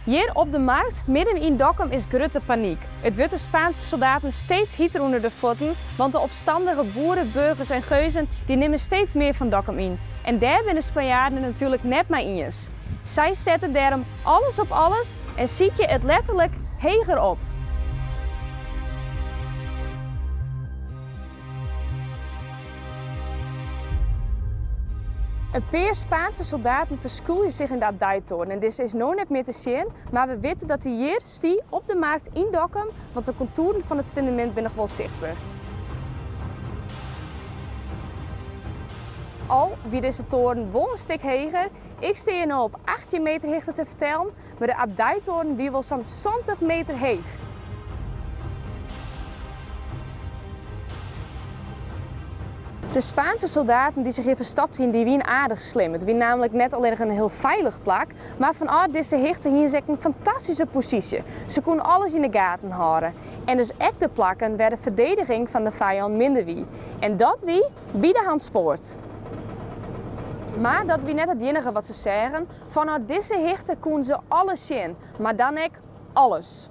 Hjir op de Markt, midden yn Dokkum, is grutte panyk. It wurdt de Spaanske soldaten steeds hiter ûnder de fuotten, want de opstandige boeren, burgers en geuzen dy nimme steeds mear fan Dokkum yn. En dêr binne de Spanjaarden it natuerlik net mei iens. Sy sette dêrom alles op alles en sykje it letterlik heger op. In pear Spaanse soldaten ferskûlje sich yn de abdijtoren en dizze is no net mear te sjen, mar we witte dat dy hjir stie op de Markt yn Dokkum, want de kontoeren fan it fundamint binne noch wol sichtber. Al wie dizze toren wol in stik heger, ik stean hjir no op 18 meter hichte te fertellen, mar de abdijtoren wie wol sa'n 70 meter heech. De Spaanse soldaten dy't sich hjir ferstopt hienen, dy wienen aardich slim. It wie nammentlik net allinnich in hiel feilich plak, mar fanôf dizze hichte hienen se ek in fantastyske posysje. Se koenen alles yn de gaten hâlde. En dus ek de plakken wêr de ferdediging fan de fijân minder wie. En dat wie by de Hantspoort. Mar dat wie net it iennige wat se seagen. Fanôf dizze hichte koenen se alles sjen, mar dan ek alles.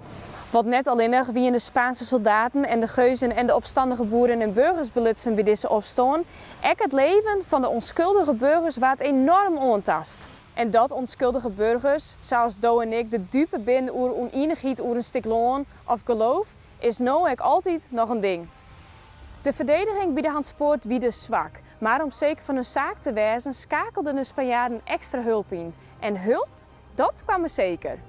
Want net allinnich wienen de Spaanse soldaten en de geuzen en de opstandige boeren en burgers belutsen by dizze opstân, ek it leven fan de ûnskuldige burgers waard enoarm oantast. En dat ûnskuldige burgers, sa as do en ik, de dupe binne oer ûnienichheid oer in stik lân of geloof, is no ek altyd noch in ding. De ferdediging by de Hantspoort wie dus swak, mar om seker fan hun saak te wêzen skakelden de Spanjaarden ekstra hulp yn. En hulp, dat kwam er seker.